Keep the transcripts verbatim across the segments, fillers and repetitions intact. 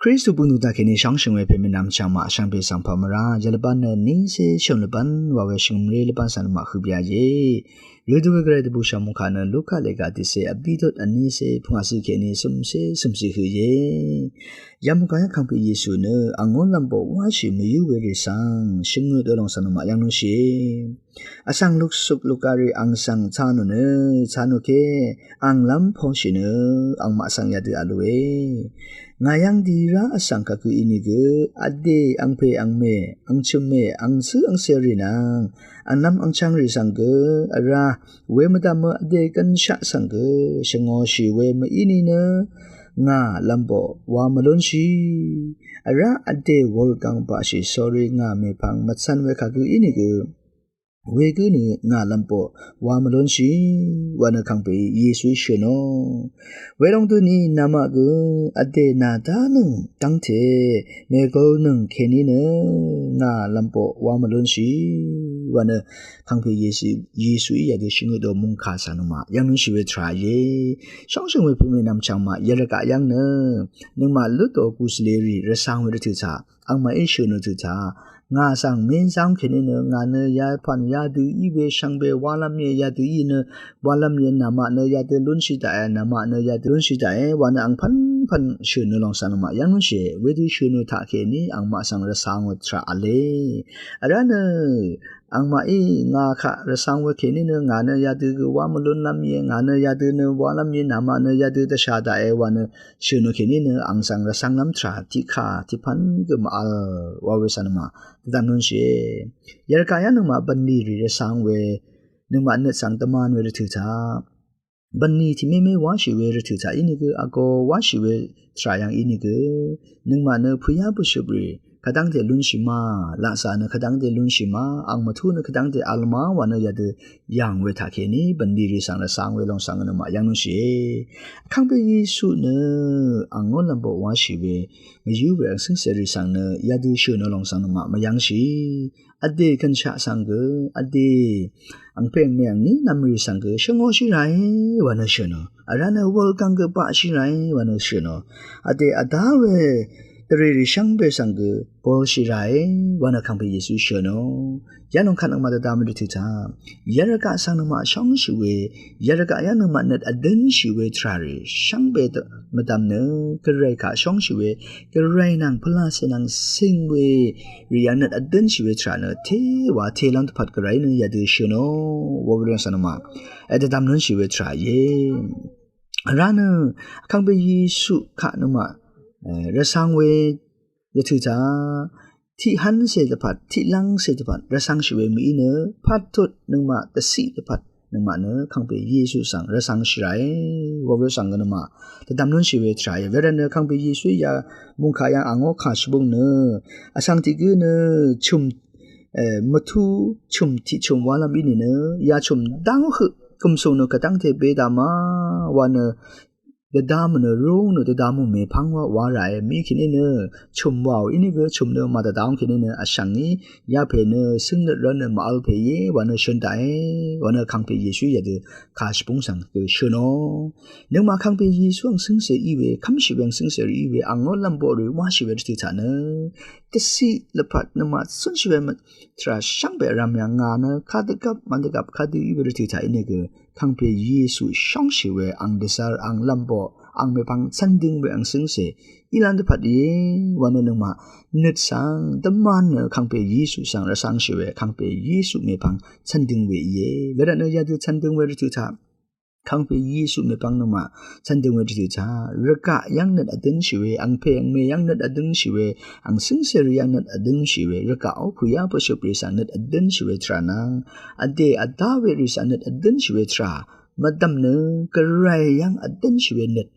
Kristu pvngdùng taq kèní shóngshø̀ng we pèmè nvmchv̀ng maq shvngpè svng pvmvrá yvlvbán nø nícé shø̀m lvbán wa we shvngø̀mré lvbán svng nø maq høbya ye. Rødø we gvray dvbù shvmukà nø Luka lèga tiqcé vbí dot vnícé pvngwà cì kèní cø̀mcé cø̀mcì høq ye. Yamukà yv́ng Kangpè Yesu nø angó lv̀mboq wáshì mvyǿ we rì svng shvngøt we lòng svng nø maq yv́ng nø shì. Vsvng luksuk lukgari ang svng tsanù nø tsanù ke ang lv́m poshì nø angmaq svng yadø vlu e. Ngà yv́ng dirá vsvng kagø inìgø vdè angpè angmè angchø̀mmè angcǿ angcèrì nvng angnvm angchvngrì svng gø vrá we mvdv̀mø vdè gønshaq svng gø shvngōshì we mv-í nìnø ngà lv̀mboq wa mvlúnshì. Vrá vdè wulgang baqshì sórí ngà mèpvng mvcv̄n we kagø inìgø wegǿ nø ngà lv̀mboq wa mvlúnshì wa nø Kangpè Yesuí shø̀nò. Welòng døni namaq gø vdè nàdánøng dv́ngte mègulnøng kèní nø ngà lv̀mboq wa mvlúnshì wa nø Kangpè Yesu, Yesuí yadø shvngøt dø mungkà svng nø maq yv́ng lúnshì we tvrà ye. Shóngshø̀ng we pø̀mè nvmchv̀ng maq yvrvgaq yv́ng nø nøngmaq lútò gusvlerì rvsang we rvtø̀ taq angmaqí shø̀n nø tø̀ taq ngà svng mèzv́ng kèní nø ngà nø yapv̀n yadø í we shvngbe walv́m ye yadø í nø walv́m ye namaq nø yadø lúnshì daqe namaq nø yadø lúnshì daqe wa nø angpv̀npv̀n shø̀n nø lòng svng nø maq yv́ng lúnshì wedø shø̀n nø taq kèní angmaq svng rvsang we tvrà vle. Vrá nø angmaqí ngà kaq rvsang we kèní nø ngà nø yadø gø wa mvlúnlv́m ye ngà nø yadø nø walv́m ye namaq nø yadø dvsha daqe wa nø shø̀n nø kèní nø ang svng rvsvnglv́m tvrà tiqkà tiqpv́n gø mv-vl wa we svng nø maq dvdv̀m lúnshìe. Yvrgaq yv́ng nøngmaq bv̀nlì rì rvsang we nøngmaq nøt svng dvman we rvtø̀ taq bv̀nlì tiq mémé wáshì we rvtø̀ taq inìgø vgō wáshì we tvrà yv́ng inìgø nøngmaq nø pø̀yá bø̀shøp rì kvdv́ngte lúnshì ma, laqzà nø kvdv́ngte lúnshì ma, ang mvtú nø kvdv́ngte vl ma wa nø yadø yàng we taq kèní bv̀nlì rì svng rvsang we lòng svng nø maq yv́ng lúnshìe. Kangpè Yesu nø angó lv̀mboq wáshì we mvyǿ we angcǿngcè rì svng nø yadø shø̀n nø lòng svng nø maq mvyv́ngshì. Vdè gønshaq svng gø vdè angpè angmè angní nvmrì svng gø shvngōshì ràe wa nø shø̀n nø vrá nø wulgang gø baqshì ràe wa nø shø̀n nø vdè vdá we dvrèrì shvngbe svng gø bolshì ràe wa nø Kangpè Yesu shø̀n nø. Yalòng kvt nøngmaq dvdv̀m rvtø̀ taq yvrgaq svng nøngmaq shóngshì we yvrgaq yv́ng nøngmaq nøt vdǿnshì we tvrà rì shvngbe mvdv̀m nø gvray kaq shóngshì we gvray nvng pvlacè nvng cing we rì yv́ng nøt vdǿnshì we tvrà nø tewa telv́m dvpvt gvray nø yadø shø̀n nø wa we rvsvng nøngmaq dvdv̀m lúnshì we tvrà ye. Vrá nø Kangpè Yesu kaq nøngmaq rvsang we rvtø̀ taq tiq hv́ncè dvpvt tiq lv́ngcè dvpvt rvsangshì we mv-í nø pattut nøngmaq dvciq dvpvt nøngmaq nø Kangpè Yesu svng rvsangshì ràe wa we svng gø nøngmaq dvdv̀m lúnshì we tvrà ye. Wervt nø Kangpè Yesuí ya mungkà yv́ng angó kà shvbung nø vsvng tiq gǿ nø chø̀m mvtú chø̀m tiq chø̀m walv́m í nìnø ya chø̀m dáng høq gø̀msùng nø kvdv́ngte bedv̀m ma wa nø dvdv̀m nø rúng nø dvdv̀m mèpvng wa wa ràe mv-í kèní nø chø̀m wàò í nìgø chø̀m nø màdvdv̀m kèní nø vshv̀ngí yapè nø cǿng nøt rv́n nø mv-vl pè íe wa nø shø̀n daqe wa nø Kangpè Yesuí yadø kà shvbung svng gø shø̀n nø. Nøngmaq Kangpè Yesu angcǿngcè í we kv́mshì we angcǿngcè rì í we angó lv̀mboq rì wáshì we rvtø̀ taq nø dvciq lvpat nøngmaq cúnshì we mvt tvrà shvngbe vrv̀m yv́ng ngà nø kadvgvp mvdvgvp kadø í we rvtø̀ taq í nìgø Kangpè Yesu shóngshì we ang dvzv́r ang lv̀mboq ang mèpvng cv̀ndøng we angcǿngcè í lv́m dvpvt íe wa nø nøngmaq nøt svng dvmán nø Kangpè Yesu svng rvsangshì we Kangpè Yesu mèpvng cv̀ndøng we íe. Wervt nø yadø cv̀ndøng we rvtø̀ taq Kangpè Yesu mèpvng nøngmaq cv̀ndøng we rvtø̀ taq rvgaq yv́ng nøt vdǿnshì we angpè angmè yv́ng nøt vdǿnshì we angcǿngcè rì yv́ng nøt vdǿnshì we rvgaqó pø̀yá pø̀shøp rì svng nøt vdǿnshì we tvrà nvng vdè vdá we rì svng nøt vdǿnshì we tvrà mvdv̀m nø gvray yv́ng vdǿnshì we nøt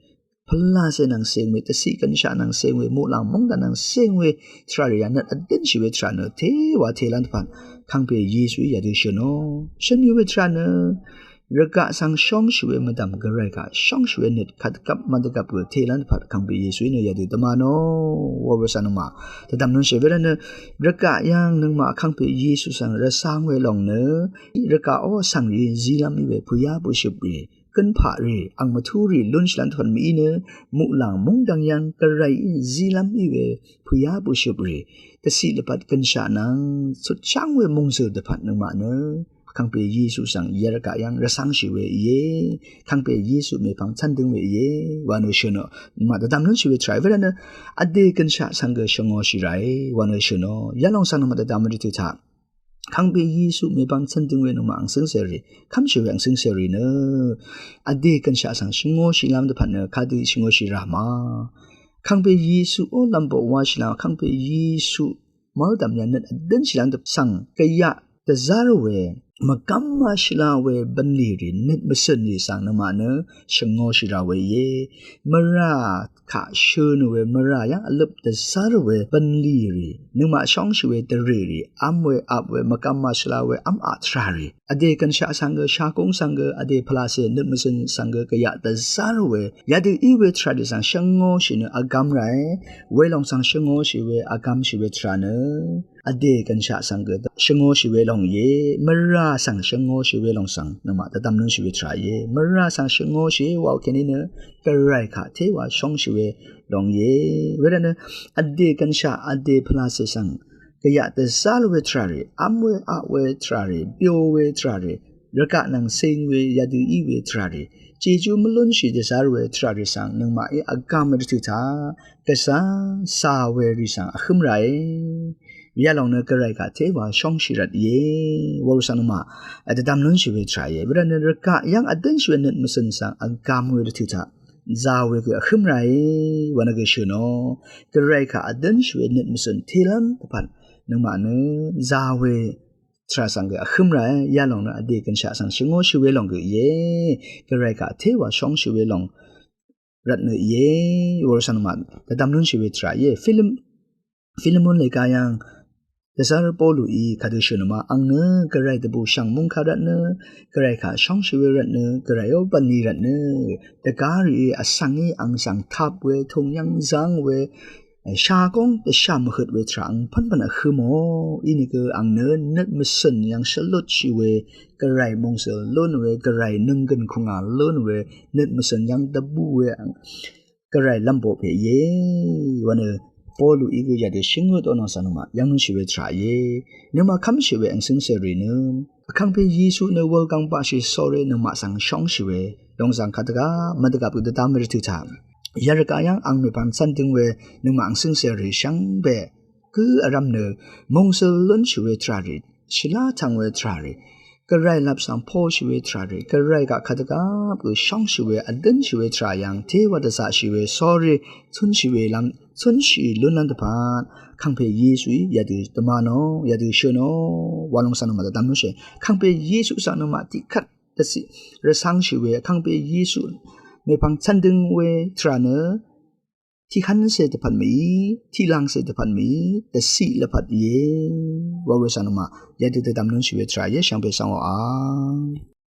pvlacè nvng ceng we dvciq gvnshaq nvng ceng we muqlàng móngdàn nvng ceng we tvrà rì yv́ng nøt vdǿnshì we tvrà nø tewa telv́m dvpvt Kangpè Yesuí yadø shø̀n nø shvmì we tvrà nø rvgaq svng shóngshì we mvdv̀m gvray kaq shóngshì we nøt kadvgvp mvdvgvp gø telv́m dvpvt Kangpè Yesuí nø yadø dvmán nø wa we svng nøngmaq dvdv̀m lúnshì wervt nø rvgaq yv́ng nøngmaq Kangpè Yesu svng rvsang we lòng nø rvgaqó vsvng rì zílv́m í we pø̀yá pø̀shøp rì gønpaq rì ang mvtú rì lúnshì lv́m dvpvt mìí nø muqlàng mungdvng yv́ng Gvray í zílv́m í we pø̀yá bø̀shøp rì dvciq lvpat gønshaq nvng cutsháng we mungzø̀l dvpvt nøngmaq nø Vkàngpè Yesu svng yarvgaq yv́ng rvcv́ngshì we íe. Vkàngpè Yesu mèpvng cv́n dǿng we íe wa nø shø̀nò. Nøngmaq dvdvm lúnshì we tvrà í. Wervt nø vdè gønshaq svng gø shvngōshì ràe wa nø shø̀nò. Yalòng svng nøngmaq dvdvm rì tø taq Vkàngpè Yesu mèpvng cv́n dǿng we nøngmaq angcǿng cèrì, kv́mshì we angcǿng cèrì nø vdè gønshaq svng shvngōshì lv́m dvpvt nø kadø shvngōshì rà ma. Vkàngpè Yesu ó lv́mboq wáshì lv́m, Vkàngpè Yesu mv́ldv̀m yv́ng nøt vdǿnshì lv́m dvpvt svng gvyaq dvzv́r we mvgv́m màshvla we bv̀nlì rì nøt mvcø̀n rì svng nøngmaq nø shvngōshì rà we íe. Mvrà kaq shø̄ nø we mvrà yv́ng vløp dvzv́r we bv̀nlì rì nøngmaq shóngshì we dvrè rì v́m we ap we mvgv́m màshvla we v́m aq tvrà rì vdè gønshaq svng gø shagúng svng gø vdè pvlacè nøt mvcø̀n svng gø gvyaq dvzv́r we yadø í we tvrà rì svng shvngōshì nø vgvm ràe. Welòng svng shvngōshì we vgvmshì we tvrà nø vdè gønshaq svng gø shvngōshì we lòng íe. Mvrà svng shvngōshì we lòng svng nøngmaq dvdvm lúnshì we tvrà íe. Mvrà svng shvngōshì wa kèní nø Gvray kaq téwa shóngshì we lòng íe. Wervt nø vdè gønshaq vdè pvlacè svng gvyaq dvzv́r we tvrà rì, v́m we aq we tvrà rì, byo we tvrà rì, rvgaq nvng cing we yadø í we tvrà rì, jejú mvlúnshì dvzv́r we tvrà rì svng nøngmaqí vgvm rvtø̀ taq gvzà zà we rì svng vhǿm ràe. Yalòng nø Gvray kaq téwa shóngshì rvt íe. Wa we svng nøngmaq dvdvm lúnshì we tvrà íe. Wervt nø rvgaq yv́ng vdǿnshì we nøt mvcø̀n svng vgvm we rvtø̀ taq zà we gø vhǿm ràe wa nø gø shø̀nò. Gvray kaq vdǿnshì we nøt mvcø̀n telv́m dvpvt nøngmaq nø zà we tvrà svng gø vhǿm ràe. Yalòng nø vdè gønshaq svng shvngōshì we lòng gø íe. Gvray kaq téwa shóngshì we lòng rvt nø íe. Wa we svng nøngmaq dvdvm lúnshì we tvrà íe. Filim Filemon lèga yv́ng dvzv́r Polu í kadø shø̀n ma, ang nø Gvray dvbùshv̀ng mungkà rvt nø, Gvray kaq shóngshì we rvt nø, Gvray ó bv̀nlì rvt nø, dvgá rìí vsvng í ang svng tap we, tùng yv́ng zv́ng we, shagóng dvshà mvhøt we tvrà ang pv́npv̀n vhø̄ mò. Inìgø ang nø nøt mvcø̀n yv́ng shvlutshì we, Gvray mòngzø̀l lún we, Gvray nønggø̀n kùngà lún we, nøt mvcø̀n yv́ng dvbù we ang Gvray lv́mboq pè íe. Wa nø Polu í gø yadø shvngøt ó nvng svng nøngmaq yv́ng lúnshì we tvrà íe. Nøngmaq kv́mshì we angcǿng cèrì nø Vkàngpè Yesu nø wulgv̀ng baqshì sóre nøngmaq svng shóngshì we lòng svng kadvgá mvdvgvp gø dvdvm we rvtø̀ taq yarvgaq yv́ng ang mèpvng cv́n dǿng we nøngmaq angcǿng cèrì shvngbe gǿ vrv́m nø mòngzø̀l lúnshì we tvrà rì, shvlá tvng we tvrà rì, Gvray lap svng poshì we tvrà rì, Gvray gaq kadvgvp gø shóngshì we vdǿnshì we tvrà yv́ng téwa dvzaqshì we sóre cúnshì we lv́m, cúnshì lún lv́m dvpvt Vkàngpè Yesuí yadø dvmvnò, yadø shø̀nò wa lòng svng nøngmaq dvdvm lúnshì. Vkàngpè Yesu svng nøngmaq tiqkvt dvciq rvcv́ngshì we, Vkàngpè Yesu mèpvng cv́n dǿng we tvrà nø tiqhv́ncè dvpvt mìí, tiqlangcè dvpvt mìí, dvciq lvpat íe. Wa we svng nøngmaq yadø dvdvm lúnshì we tvrà íe. Shvngbe svng oqà